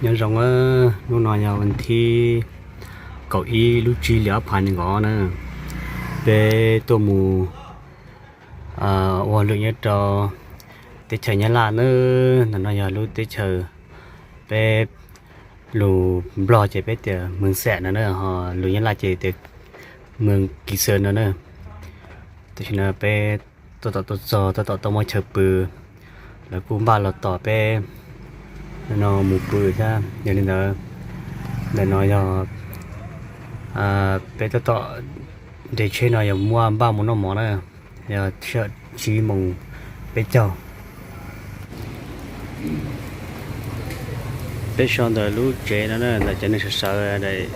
Nyob zoo, hnub no yog vas thib kaum ib lub tsib hlis ob phav nees nkaum na, peb tuaj mus ua lwm nyob rau teb chaws Nyab Laj na. Ntawm no yog lub teb chaws, peb lus Nplog ces peb tias Mees Xeem no na, ho lus Nyab Laj ces tias Mees Kis Xees no na. Tam sim no peb tab tom tuaj txog, tab tom tau muaj chaw pw, lawv kuj npaj los tos peb no mus pw thiab. Yog li ntawd, ntawm no yog peb tab tom nres tsheb no yog muaj npaj mus noj mov na, yog tsib moos peb caug. Peb so ntawm lub tsev no na, ntawm cov neeg sawv sawv daim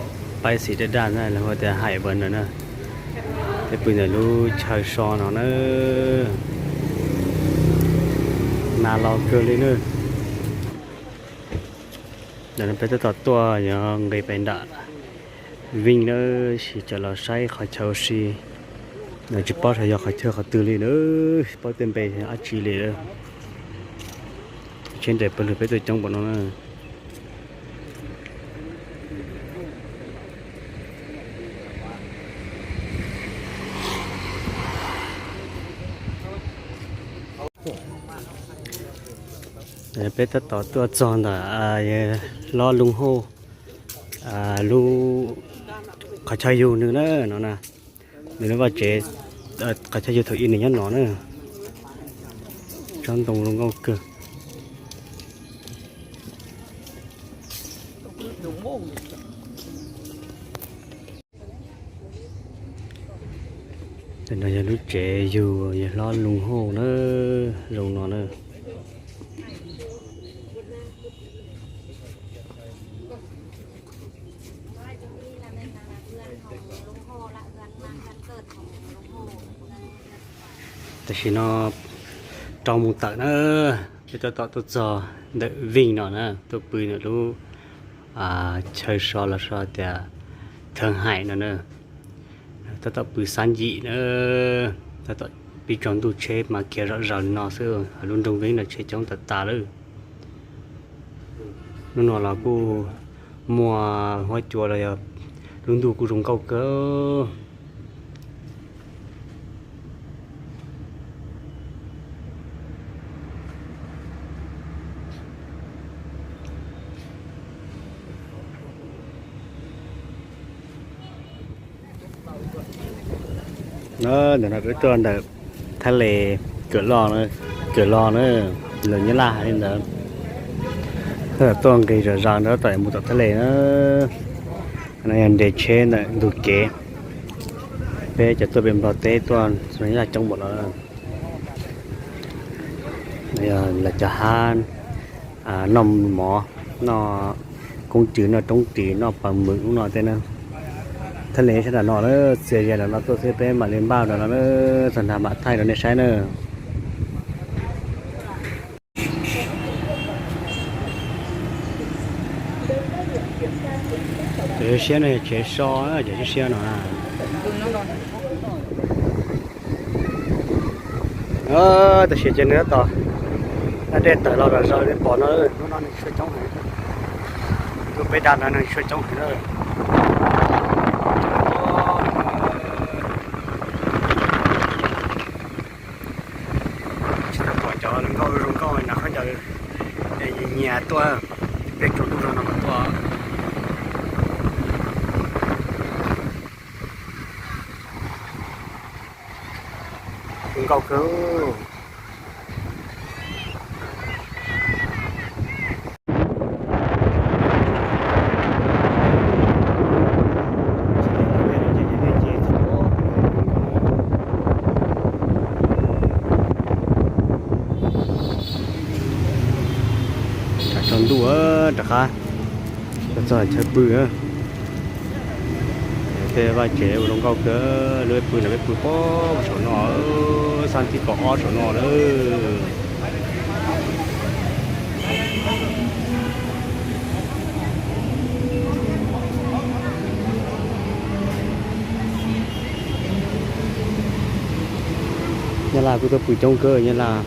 paib xim daj daj na, lawv hu tias haim vas no na. Peb pw ntawm lub chaw so no na, nas los kawg li na. Ntawm no peb tab tom tuaj yog nqis pem nram Vij na, sis cov los saib qhov chaw ua si. Tsis paub xyov yog qhov chaw qhov twg li na, tsis paub tej npe dab tsi li. Tsheb nres pawg lug peb tuaj coob npaum no na. Peb tab tom tuaj txog ntawm hlob Loo Hauj lub qhov chaw yug nws na no na. Nws lub vaj tsev, qhov chaw yug thaum ub nws nyob no na. Tsob ntoo zoo nkauj kawg. Ntawm no yog lub tsev yug yawg hlob Loo Hauj na, zoo no na. Tam sim no rau moos tawm na, peb tab tom tuaj txog ntawm Vij no na, tuaj pw ntawm lub chaw so los so tias Theej Haim no na. Tab tom pw xab nyim na, tab tom pib tsaus ntuj tsheb mas khiav zom zaws li no xwb, lub nroog Vij no tsheb coob tas tas lawm. Hnub no los kuj muaj huab cua los yog lub ntuj kuj zoo nkauj kawg. Ntawm no peb tuaj ntawm thaj les Kawm Los, Kawm Los na, lus Nyab Laj hais li ntawd. Tab tom tuaj nqis zom zaws ntawd tab tom mus tom thaj les na. No yog nres tsheb ntawm ntug kev. Peb cov tuaj pem Nplog teb tuaj lus Nyab Laj coob npaum no. Yog lawv cov hab noj mov, noj koob ris, noj roob ris, noj pas mwm ub no tej na. Thaj les sab nram no lawm, txias ze nram no tuaj xwb peb mam li npaj rau no lawm, txog nrad mam thaij rau nej saib na. Cov siab no yog tsev so, cov siab siab no. Tam sim ces nws tab tom da dej tawm los zom zaws li pom no, hnub no neeg tshuav coob heev. Tus peb da ntawd neeg tshuav coob heev na. Tsis tau pom cov hluas nkauj zoo nkauj na, khaub ncaws nyias nyias tuaj, peb tsaus ntuj zog no mas tuaj. Zoo nkauj kawg. Tshav tsaus ntuj rov qab txog chaw pw. Tej vaj tsev ua zoo nkauj kawg, lub peb pw no peb pw pob saum no, xab thib kaum ob saum no lawm. Nyab Laj kuj tuaj pw coob kawg Nyab Laj.